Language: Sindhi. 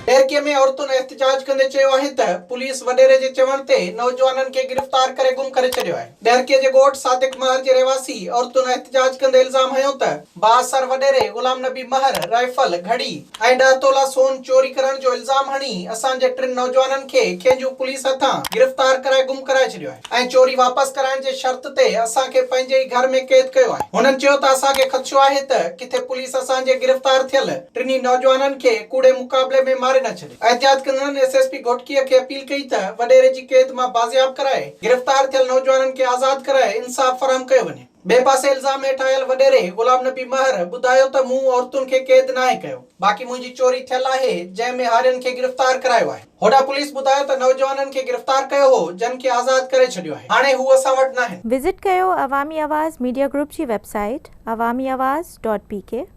ڏهرڪيء ۾ عورتن احتجاج ڪندي چيو آهي ته پوليس وڏيري جي چوڻ تي نوجوانن کي گرفتار ڪري گم ڪري ڇڏيو آهي. ڏهرڪيء جي ڳوٺ صادق مهر جي رهواسي عورتن احتجاج ڪندي الزام هنيو ته بااثر وڏيري غلام نبي مهر رائفل، گهڙي ۽ ڏهه تولا سون چوري ڪرڻ جو الزام هڻي اسان جي ٽن نوجوانن کي کينجهو پوليس هٿان گرفتار ڪرائي گم ڪرائي ڇڏيو آهي ۽ چوري واپس ڪرائڻ جي شرط تي اسان کي پنهنجي ئي گهر ۾ قيد ڪيو آهي. هنن چيو ته اسان کي خدشو آهي ته ڪٿي پوليس اسان جي گرفتار ٿيل ٽنهي نوجوانن کي ڪوڙي مقابلي ۾ ماري نه ڇڏي. احتجاج ڪندڙن ايس ايس پي گهوٽڪيء کي اپيل ڪئي ته وڏيري جي قيد مان بازياب ڪرائي گرفتار ٿيل نوجوانن کي آزاد ڪرائي انصاف فراهم ڪيو وڃي. ٻئي پاسي الزام هيٺ آيل وڏيري غلام نبي مهر ٻڌايو ته مون عورتن کي قيد ناهي ڪيو باقي منهنجي چوري ٿيل آهي جنهن ۾ هارين کي گرفتار ڪرايو آهي. هوڏانهن پوليس ٻڌايو ته نوجوانن کي گرفتار ڪيو هو جن کي آزاد ڪري ڇڏيو آهي هاڻي هو اسان وٽ ناهن. وزٽ ڪيو عوامي آواز ميڊيا گروپ جي website Awami Awaz dot P K.